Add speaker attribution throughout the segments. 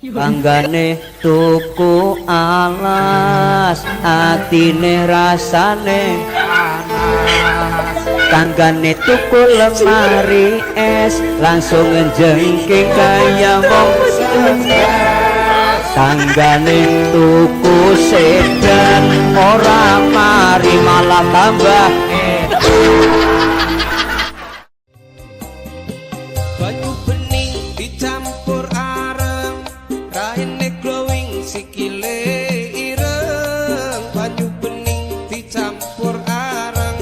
Speaker 1: Tanggane tuku alas, atine rasane
Speaker 2: panas.
Speaker 1: Tanggane tuku lemari es, langsung njengking kaya wong
Speaker 2: stres.
Speaker 1: Tanggane tuku sedan, ora mari malah tambah.
Speaker 2: Banyu bening dicampur areng, raine glowing sikile ireng. Banyu bening dicampur areng,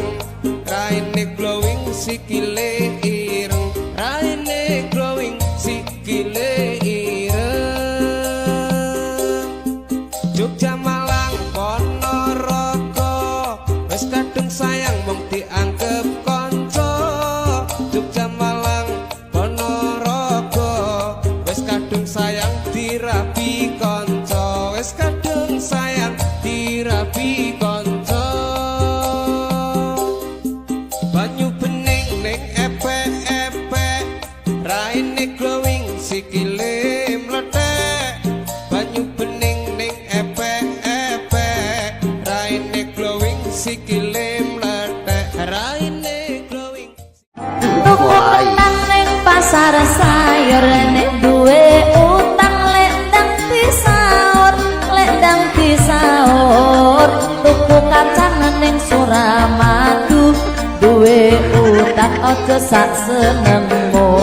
Speaker 2: raine glowing sikile ireng. Raine glowing sikile ireng. Jogja Malang Ponorogo wis kadung sayang mung dianggep kanca. Jogja Malang Ponorogo wis kadung sayang dirabi kanca. Wis kadung sayang dirabi kanca. Banyu bening ning epek-epek, raine glowing sikile mlethek. Banyu bening ning epek-epek, raine glowing sikile mlethek. Raine glowing.
Speaker 3: Tuku kenang ning pasar sayur, nek duwe utang lendang disaur, lendang disaur. Tuku kacang ning Suramadu, duwe utang aja sak senengmu.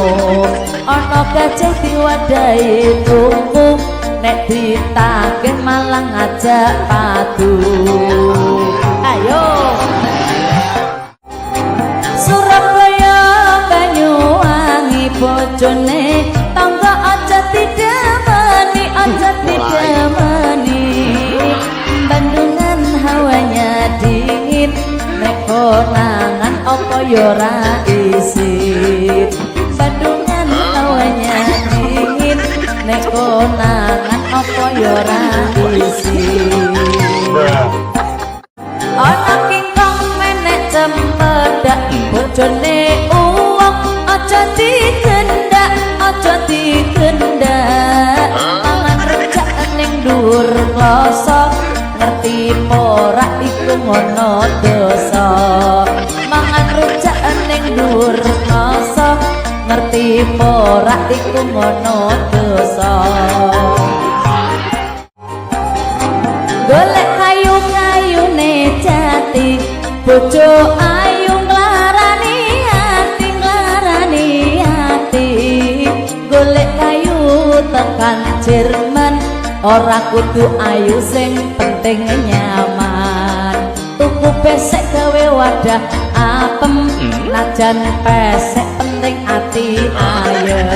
Speaker 3: Ana gajah diwadahi tuku, nek ditagih malah ngajak padu. Ayo. Surabaya Banyuwangi bojone tangga aja didemeni, aja didemeni. Bandungan hawanya dingin, nek konangan apa yo ora isin. Bandungan hawanya dingin, nek konangan apa yo ora isin. Ana kingkong menek cempedak, bojone uwong aja digendak, aja digendak. Mangan rujak ning dhuwur kloso, ngerti ora iku ngono dosa. Mangan rujak ning dhuwur kloso, ngerti ora iku ngono dosa. Golek kayu-kayune jati, bojo ayu nglarani ati, nglarani ati. Golek kayu tekan Jerman, ora kudu ayu sing penting nyaman. Tuku besek gawe wadah apem, najan pesek penting ati ayem.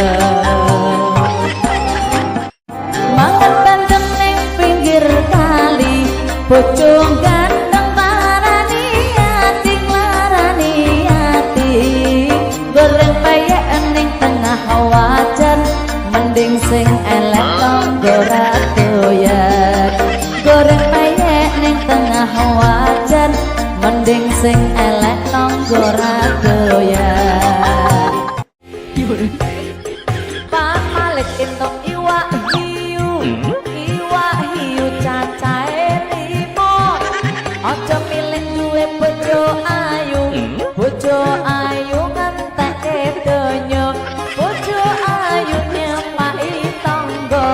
Speaker 3: Mangan bandeng ning pinggir kali, bojo ganteng parani ati, nglarani ati. Goreng peyek ning tengah wajan, mending sing elek tangga ra doyan. Goreng peyek ning tengah wajan, mending sing elek tangga ra doyan. Pak Malik entuk iwak hiu, iwak hiu cacahe 5. Aja milih duwe bojo ayu, bojo ayu ngentekke donya, bojo ayu nyepaki tangga.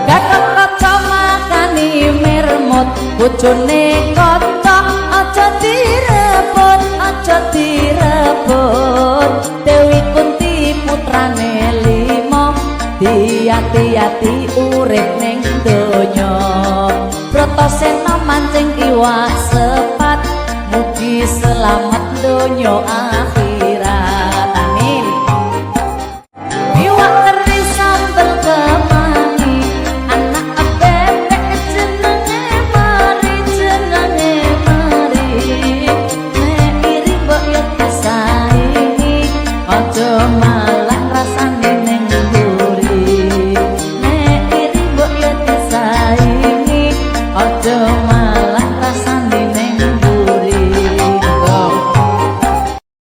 Speaker 3: Gatot Kaca makani mermut, bojone kaca aja direbut, aja direbut. Dewi Kunti putrane 5, diati-ati urip ning donya. Bratasena mancing iwak sepat, mugi selamat donya akhirat. Amin. Iwak teri sambel kemangi, anak bebek jenenge Mari, jenenge Mari. Nek iri mbok yo disaingi, aja malah